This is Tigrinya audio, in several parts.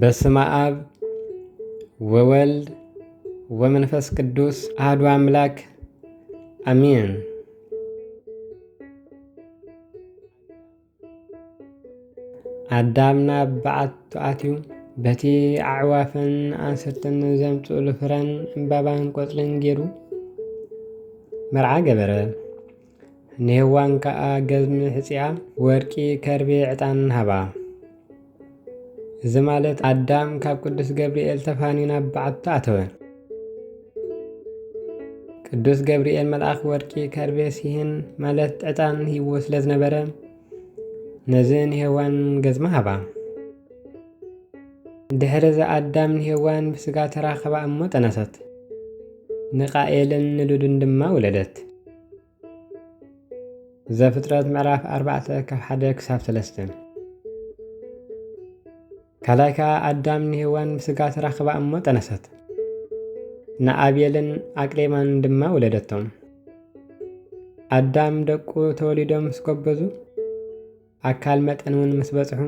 በስመ አብ ወወልድ ወመንፈስ ቅዱስ አሐዱ አምላክ አሜን። ኣዳም ናብ በዓቱ ኣትዩ፣ በቲ ኣዕዋፍን ኣንሰትን ዘምጽኡሉ ፍረን ዕምባባን ቆጽልን ገይሩ መርዓ ገበረ። ንሄዋን ከኣ ገዝሚ ሕጺኣ፣ ወርቂ፣ ከርቤ፣ ዕጣን ሃባ። እዚ ማለት ኣዳም ካብ ቅዱስ ገብርኤል ተፋንዩ ናብ በዓቱ ኣተወ። ቅዱስ ገብርኤል መልኣኽ ወርቂ፣ ከርቤ፣ ሲሂን ማለት ዕጣን ሂብዎ ስለ ዝነበረ፣ ነዚ ንሄዋን ገዝሚ ሃባ። ድሕሪ እዚ ኣዳም ንሄዋን ብስጋ ተራኸባ እሞ ጠነሰት። ንቃኤልን ንሉድን ድማ ወለደት። ዘፍጥረት ምዕራፍ ኣርባዕተ ካብ ሓደ ክሳብ ሰለስተ። ካልኣይ ከኣ ኣዳም ንሄዋን ብስጋ ተራኸባ እሞ ጠነሰት። ንኣቤልን ኣቅሌማን ድማ ወለደቶም። ኣዳም ደቁ ተወሊዶም ምስ ጎበዙ፣ ኣካል መጠን እውን ምስ በጽሑ፣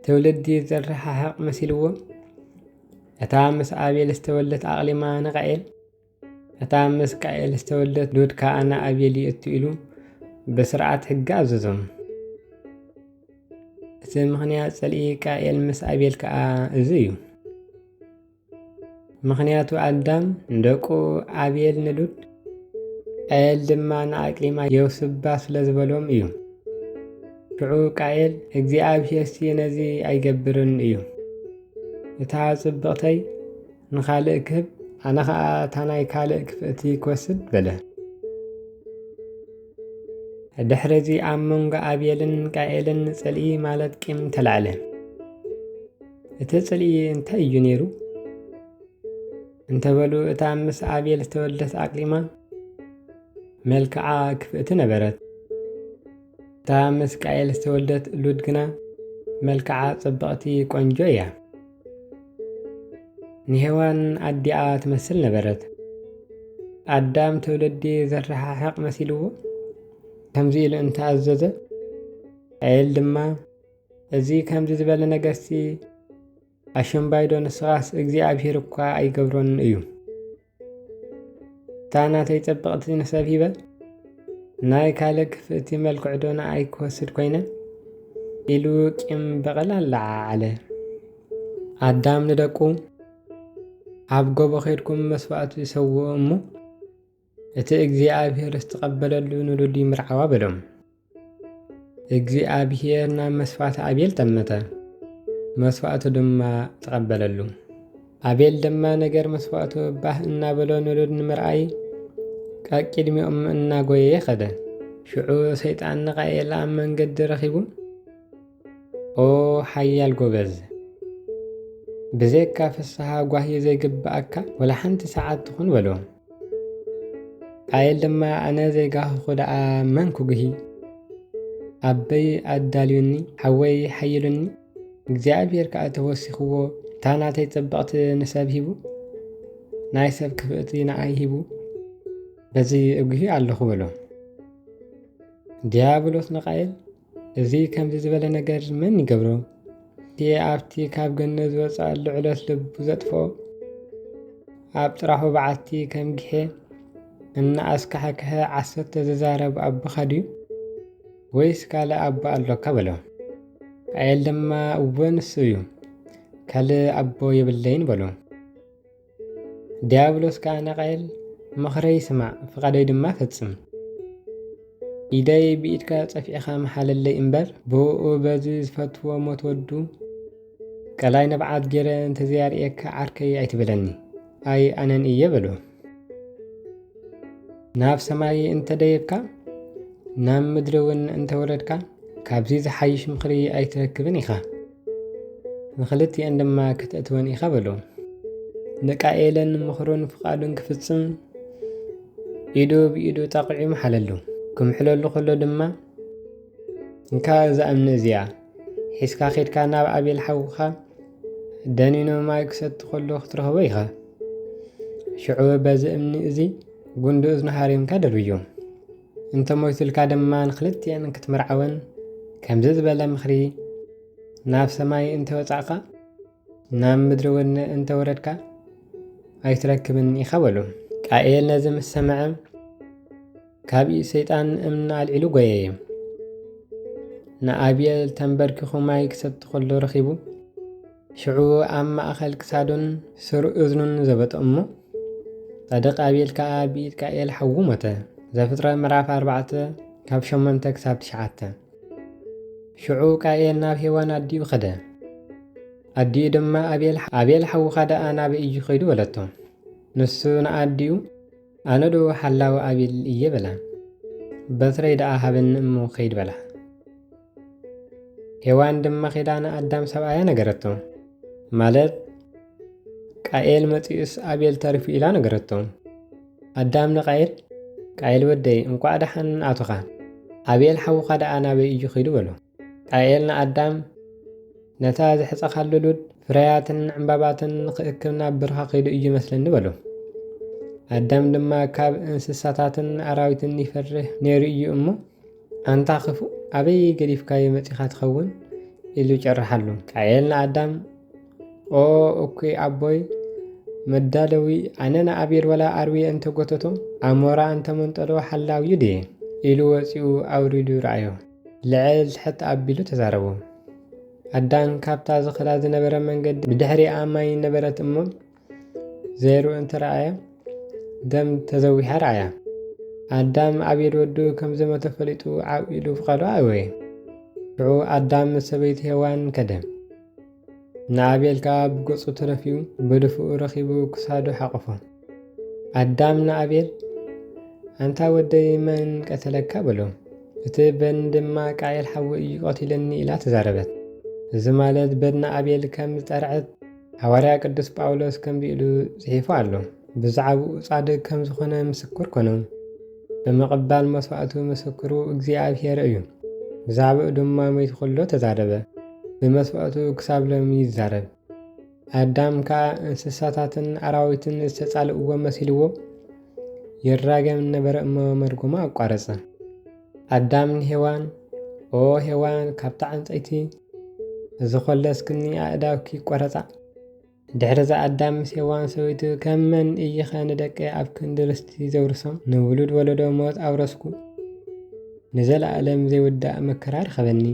ትውልዲ ዘረሓሕቕ መሲልዎ፣ እታ ምስ ኣቤል ዝተወልደት ኣቕሊማ ንቃኤል፣ እታ ምስ ቃኤል ዝተወልደት ሉድ ከኣ ንኣቤል ይእቱ ኢሉ ብስርዓት ሕጊ ኣዘዞም። እቲ ምኽንያት ጽልኢ ቃኤል ምስ ኣቤል ከኣ እዚ እዩ። ምኽንያቱ ኣዳም ንደቁ ኣቤል ንሉድ፣ ቃኤል ድማ ንኣቅሊማ የውስባ ስለ ዝበሎም እዩ። ሽዑ ቃኤል፣ "እግዚኣብሄርሲ ነዚ ኣይገብርን እዩ። እታ ጽብቕተይ ንኻልእ ክህብ፣ ኣነ ኸኣ እታ ናይ ካልእ ክፍእቲ ክወስድ" በለ። ድሕሪ እዚ ኣብ መንጎ ኣቤልን ቃኤልን ጽልኢ ማለት ቂም ተላዕለ። እቲ ጽልኢ እንታይ እዩ ነይሩ? እንተበሉ፣ እታ ምስ ኣቤል ዝተወልደት ኣቅሊማ መልክዓ ክፍእቲ ነበረት። እታ ምስ ቃኤል ዝተወልደት ሉድ ግና መልክዓ ጽብቕቲ ቆንጆ እያ። ንሄዋን ኣዲኣ ትመስል ነበረት። ኣዳም ትውልዲ ዘረሓሕቕ መሲልዎ ከምዚ ኢሉ እንተኣዘዘ፣ ቃኤል ድማ፣ "እዚ ከምዚ ዝበለ ነገርሲ ኣሽምባይዶ ንስኻስ እግዚኣብሄር እኳ ኣይገብሮን እዩ። እታ ናተይ ጽብቕቲ ንሰብ ሂበ፣ ናይ ካልእ ክፍእቲ መልክዕዶ ንኣይ ክወስድ ኮይነ?" ኢሉ ቂም በቐል ኣለዓዓለ። ኣዳም ንደቁ፣ "ኣብ ጎቦ ኸድኩም መስዋእቲ ሰውኡ እሞ፣ እቲ እግዚኣብሄር ዝተቐበለሉ ንሉዲ ምርዓዋ" በሎም። እግዚኣብሄር ናብ መስዋእቲ ኣቤል ጠመተ፣ መስዋእቱ ድማ ተቐበለሉ። ኣቤል ድማ ነገር መስዋእቱ ባህ እናበሎ ንሉድ ንምርኣይ ቀቂድሚኦም እናጎየየ ኸደ። ሽዑ ሰይጣን ንቃኤል ኣብ መንገዲ ረኺቡ፣ "ኦ ሓያል ጎበዝ፣ ብዘይካ ፍስሃ ጓሂ ዘይግብኣካ ወላ ሓንቲ ሰዓት ትኹን" በሎ። ቃየል ድማ፣ "ኣነ ዘይጋህኹ ደኣ መን ክጉሂ? ኣበይ ኣዳልዩኒ፣ ሓወይ ሓይሉኒ፣ እግዚኣብሔር ከኣ ተወሲኽዎ፣ እታ ናተይ ጽብቕቲ ንሰብ ሂቡ፣ ናይ ሰብ ክፍእቲ ንኣይ ሂቡ፣ በዚ እጉሂ ኣለኹ" በሎ። ዲያብሎስ ንቃየል፣ "እዚ ከምዚ ዝበለ ነገር መን ይገብሮ? እቲ ኣብቲ ካብ ገነት ዝወጽኣሉ ዕለት ልቡ ዘጥፍኦ፣ ኣብ ጥራሑ በዓቲ ከም ጊሐ እናኣስካሕክሐ ዓሰርተ ዝዛረብ ኣቦኻ ድዩ? ወይስ ካልእ ኣቦ ኣሎካ?" በሎ። ቃየል ድማ፣ "እወ፣ ንሱ እዩ፣ ካልእ ኣቦ የብለይን" በሎ። ዲያብሎስ ከኣ ንቃየል፣ "ምኽረይ ስማዕ፣ ፍቓደይ ድማ ፈጽም። ኢደይ ብኢድካ ጸፊዕካ ምሓለለይ እምበር፣ ብእኡ በዚ ዝፈትዎ ሞት ወዱ ቀላይ ንብዓት ገይረ እንተዘይኣርእየካ ዓርከይ ኣይትበለኒ፣ ኣይ ኣነን እየ" በሎ። "ናብ ሰማይ እንተደየብካ፣ ናብ ምድሪ እውን እንተወረድካ፣ ካብዚ ዝሓይሽ ምኽሪ ኣይትረክብን ኢኻ። ንኽልቲኤን ድማ ከተእትወን ኢኻ" በሎ። ንቃኤልን ምኽሩን ፍቓዱን ክፍጽም ኢዱ ብኢዱ ጠቒዑ መሓለሉ። ክምሕለሉ ከሎ ድማ፣ "እንካ እዛ እምኒ እዚኣ ሒዝካ ኬድካ ናብ ኣቤል ሓውኻ ደኒኑ ማይ ክሰቲ ከሎ ክትረኽቦ ኢኻ። ሽዑ በዚ እምኒ እዚ ጉንዲ እዝኑ ሃሪምካ ደርብዮ። እንተ ሞይቱልካ ድማ ንኽልቲኤን ክትምርዓወን ከምዚ ዝበለ ምኽሪ ናብ ሰማይ እንተወጻእካ፣ ናብ ምድሪ እውን እንተወረድካ ኣይትረክብን ኢኻ በሉ። ቃኤል ነዚ ምስ ሰምዐ፣ ካብ ኢድ ሰይጣን እምኒ ኣልዒሉ ጐየየ። ንኣቤል ተንበርኪኹ ማይ ክሰቲ ከሎ ረኺቡ፣ ሽዑ ኣብ ማእከል ክሳዱን ስር እዝኑን ዘበጦ እሞ፣ ጻድቕ ኣቤል ከኣ ብኢድ ቃኤል ሓዉ ሞተ። ዘፍጥረት ምዕራፍ ኣርባዕተ ካብ ሸሞንተ ክሳብ ትሽዓተ። ሽዑ ቃኤል ናብ ሄዋን ኣዲኡ ኸደ። ኣዲኡ ድማ ኣቤል፣ ኣቤል ሓውኻ ደኣ ናበይ እዩ ኸይዱ በለቶ። ንሱ ንኣዲኡ፣ ኣነ ዶ ሓላዊ ኣቤል እየ በላ። በትረይ ደኣ ሃበኒ እሞ ኸይድ በላ። ሄዋን ድማ ኸይዳ ንኣዳም ሰብኣያ ነገረቶ። ማለት ቃኤል መጺኡስ ኣቤል ተሪፉ ኢላ ነገረቶ። ኣዳም ንቃኤል፣ ቃኤል ወደይ እንቋዕ ደሓን ኣቶኻ። ኣቤል ሓውኻ ደኣ ናበይ እዩ ኸይዱ በሎ። ቃኤል ንኣዳም ነታ ዘሕጸኻሉ ሉድ ፍረያትን ዕምባባትን ክእክብ ናብ በረኻ ከይዱ እዩ መስለኒ በሎ። ኣዳም ድማ ካብ እንስሳታትን ኣራዊትን ይፈርህ ነይሩ እዩ እሞ፣ ኣንታ ክፉእ ኣበይ ገዲፍካዮ መጺኻ ትኸውን? ኢሉ ጨርሓሉ። ቃኤል ንኣዳም፣ ኦ እኩይ ኣቦይ፣ መዳለዊ፣ ኣነ ንኣቤል ዋላ ኣርዌ እንተጎተቶ፣ ኣሞራ እንተመንጠሎ ሓላውዩ ድየ? ኢሉ ወጺኡ ኣውሪዱ ረኣዮ። ልዕል ትሕት ኣቢሉ ተዛረቦ። ኣዳም ካብታ ዝኸዳ ዝነበረ መንገዲ ብድሕሪኣ ማይ ነበረት እሞ፣ ዘይሩ እንተ ረኣያ፣ ደም ተዘዊሓ ረኣያ። ኣዳም ኣቤል ወዱ ከም ዝሞተ ፈሊጡ ዓው ኢሉ ፍቓዱ ኣእወየ። ሽዑ ኣዳም ምስ ሰበይቱ ሄዋን ከደ። ንኣቤል ከኣ ብገጹ ተደፊኡ፣ ብድፍኡ ረኺቡ ክሳዱ ሓቖፎ። ኣዳም ንኣቤል፣ ኣንታ ወደይ መን ቀተለካ? በሎ። እቲ በን ድማ ቃኤል ሓወይ እዩ ቀቲለኒ ኢላ ተዛረበት። እዚ ማለት በድኒ ኣቤል ከም ዝጠርዐት ሃዋርያ ቅዱስ ጳውሎስ ከምዚ ኢሉ ጽሒፉ ኣሎ። ብዛዕባኡ ጻድቅ ከም ዝኾነ ምስክር ኮነ። ብምቕባል መስዋእቱ ምስክሩ እግዚኣብሔር እዩ። ብዛዕባኡ ድማ መይቱ ከሎ ተዛረበ። ብመስዋእቱ ክሳብ ሎሚ ይዛረብ። ኣዳም ከኣ እንስሳታትን ኣራዊትን ዝተጻልእዎ መሲልዎ ይራገም ነበረ እሞ መርጎማ ኣቋረጸ። ኣዳም ንሄዋን፣ ኦ ሄዋን፣ ካብታ ዕንጸይቲ ዝኾለስክኒ ኣእዳውኪ ይቆረጻ። ድሕሪ እዚ ኣዳም ምስ ሄዋን ሰበይቱ፣ ከም መን እይኸ ንደቀ ኣብ ክንዲ ርስቲ ዘውርሶም? ንውሉድ ወለዶ ሞት ኣውረስኩ። ንዘለኣለም ዘይውዳእ መከራ ረኸበኒ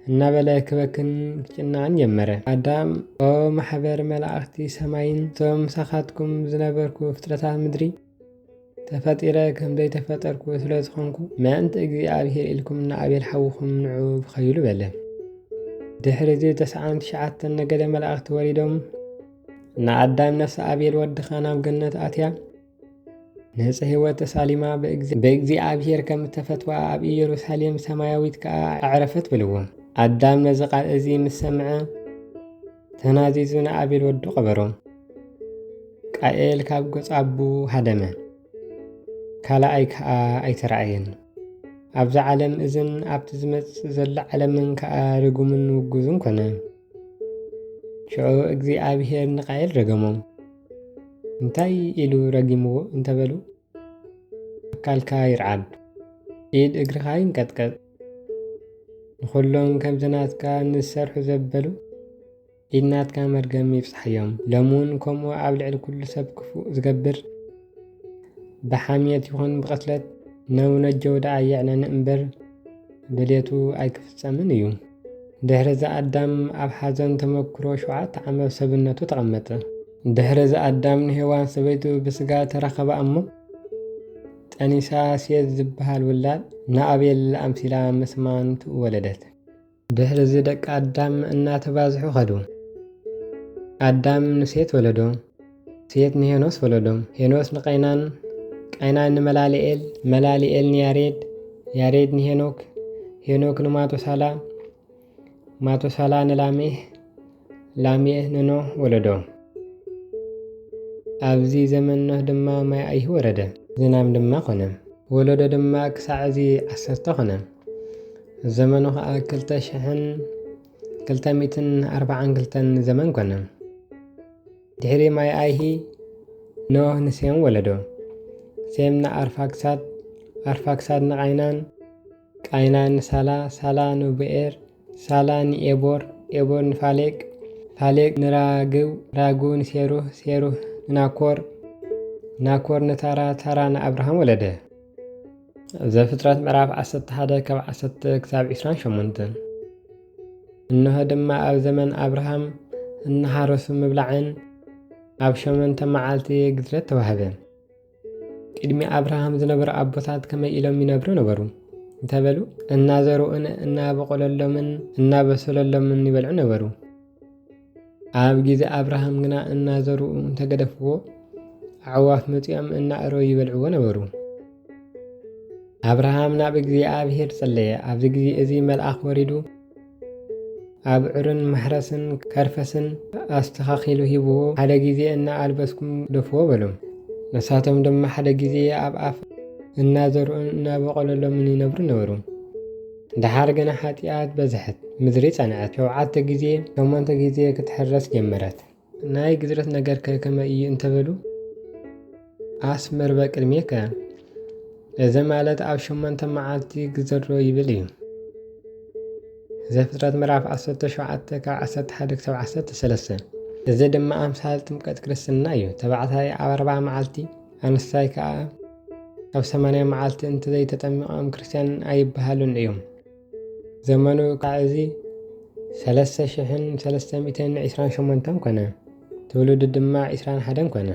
እናበለ ክበክን ክጭናዕን ጀመረ። ኣዳም፣ ኦ ማሕበር መላእኽቲ ሰማይን እቶም ምሳኻትኩም ዝነበርኩ ፍጥረታት ምድሪ፣ ተፈጢረ ከም ዘይተፈጠርኩ ስለ ዝኾንኩ፣ ምእንቲ እግዚኣብሔር ኢልኩም ንኣቤል ሓውኹም ንዑ ብኸይሉ በለ። ድሕሪ እዚ ተስዓን ትሽዓተን ነገደ መላእኽቲ ወሪዶም፣ ንኣዳም ነፍሲ ኣቤል ወድኻ ናብ ገነት ኣትያ፣ ንዕፀ ህይወት ተሳሊማ ብእግዚ-፣ ብእግዚኣብሔር ከም እተፈትዋ ኣብ ኢየሩሳሌም ሰማያዊት ከኣ ኣዕረፈት በልዎ። ኣዳም ነዚ ቃል እዚ ምስ ሰምዐ ተናዚዙ ንኣቤል ወዱ ቀበሮ። ቃኤል ካብ ገጽ ኣቡ ሃደመ፣ ካልኣይ ከኣ ኣይተራእየን። ኣብዛ ዓለም እዝን ኣብቲ ዝመጽእ ዘሎ ዓለምን ከኣ ርጉምን ውጉዝን ኮነ። ሽዑ እግዚኣብሔር ንቃኤል ረገሞ። እንታይ ኢሉ ረጊምዎ እንተበሉ፣ ኣካልካ ይርዓድ፣ ኢድ እግርኻ ይንቀጥቀጥ፣ ንኹሎም ከምዚ ናትካ ንዝሰርሑ ዘበሉ ኢድ ናትካ መርገም ይብጽሓዮም። ሎሚ እውን ከምኡ ኣብ ልዕሊ ኩሉ ሰብ ክፉእ ዝገብር፣ ብሓምየት ይኹን ብቕትለት ነውነጀው ደኣ የዕነኒ እምበር፣ ድሌቱ ኣይክፍጸምን እዩ። ድሕሪ እዚ ኣዳም ኣብ ሓዘን ተመክሮ ሸውዓተ ዓመት ሰብነቱ ተቐመጠ። ድሕሪ እዚ ኣዳም ንሄዋን ሰበይቱ ብስጋ ተራኸባ እሞ፣ ጠኒሳ ሴት ዝበሃል ውላድ ንኣቤል ኣምሲላ ምስ ማንትኡ ወለደት። ድሕሪ እዚ ደቂ ኣዳም እናተባዝሑ ኸዱ። ኣዳም ንሴት ወለዶ፣ ሴት ንሄኖስ ወለዶ፣ ሄኖስ ንቃይናን፣ ቃይናን ንመላልኤል፣ መላልኤል ንያሬድ፣ ያሬድ ንሄኖክ፣ ሄኖክ ንማቱሳላ፣ ማቱሳላ ንላሜህ፣ ላሜህ ንኖህ ወለዶ። ኣብዚ ዘመን ኖህ ድማ ማይ ኣይሂ ወረደ፣ ዝናም ድማ ኾነ። ወለዶ ድማ ክሳዕ እዚ ዓሰርተ ኾነ። ዘመኑ ኸኣ ክልተ ሽሕን ክልተ ሚእትን ኣርባዓን ክልተን ዘመን ኮነ። ድሕሪ ማይ ኣይሂ ኖህ ንሴም ወለዶ። ሴም ንኣርፋክሳድ፣ ኣርፋክሳድ ንቃይናን፣ ቃይናን ንሳላ፣ ሳላ ንቡኤር፣ ሳላ ንኤቦር፣ ኤቦር ንፋሌግ፣ ፋሌግ ንራግው፣ ራግው ንሴሩህ፣ ሴሩህ ንናኮር፣ ናኮር ንታራ፣ ታራ ንኣብርሃም ወለደ። ዘፍጥረት ምዕራፍ ዓሰርተ ሓደ ካብ ዓሰርተ ክሳብ ዕስራን ሸሞንተን። እንሆ ድማ ኣብ ዘመን ኣብርሃም እናሓረሱ ምብላዕን ኣብ ሸሞንተ መዓልቲ ግዝረት ተዋህበ። ቅድሚ ኣብርሃም ዝነበሩ ኣቦታት ከመይ ኢሎም ይነብሩ ነበሩ እንተበሉ፣ እናዘርኡን እናበቆለሎምን እናበሰለሎምን ይበልዑ ነበሩ። ኣብ ግዜ ኣብርሃም ግና እናዘርኡ እንተገደፍዎ፣ ኣዕዋፍ መጺኦም እናእረዩ ይበልዕዎ ነበሩ። ኣብርሃም ናብ እግዚኣብሔር ጸለየ። ኣብዚ ግዜ እዚ መልኣኽ ወሪዱ ኣብ ዑርን ማሕረስን ከርፈስን ኣስተኻኺሉ ሂብዎ፣ ሓደ ግዜ እናኣልበስኩም ግደፍዎ በሎም። ንሳቶም ድማ ሓደ ግዜ ኣብ ኣፍ እናዘርኡን እናበቆለሎምን ይነብሩ ነበሩ። ደሓር ግና ሓጢኣት በዝሐት፣ ምድሪ ጸንዐት። ሸውዓተ ግዜ፣ ሸሞንተ ግዜ ክትሕረስ ጀመረት። ናይ ግዝረት ነገርከ ከመይ እዩ እንተበሉ፣ ኣስመርበ ቅድሜከ፣ እዚ ማለት ኣብ ሸሞንተ መዓልቲ ግዘሮ ይብል እዩ። ዘፍጥረት ምዕራፍ ዓሰርተ ሸውዓተ ካብ ዓሰርተ ሓደ ክሳብ ዓሰርተ ሰለስተ። እዚ ድማ ኣምሳል ጥምቀት ክርስትና እዩ። ተባዕታይ ኣብ ኣርብዓ መዓልቲ፣ ኣንስታይ ከኣ ኣብ ሰማንያ መዓልቲ እንተዘይተጠሚቖም ክርስትያን ኣይበሃሉን እዮም። ዘመኑ ከዓ እዚ ሰለስተ ሽሕን ሰለስተ ሚእትን ዕስራን ሸሞንተን ኮነ። ትውልዱ ድማ ዕስራን ሓደን ኮነ።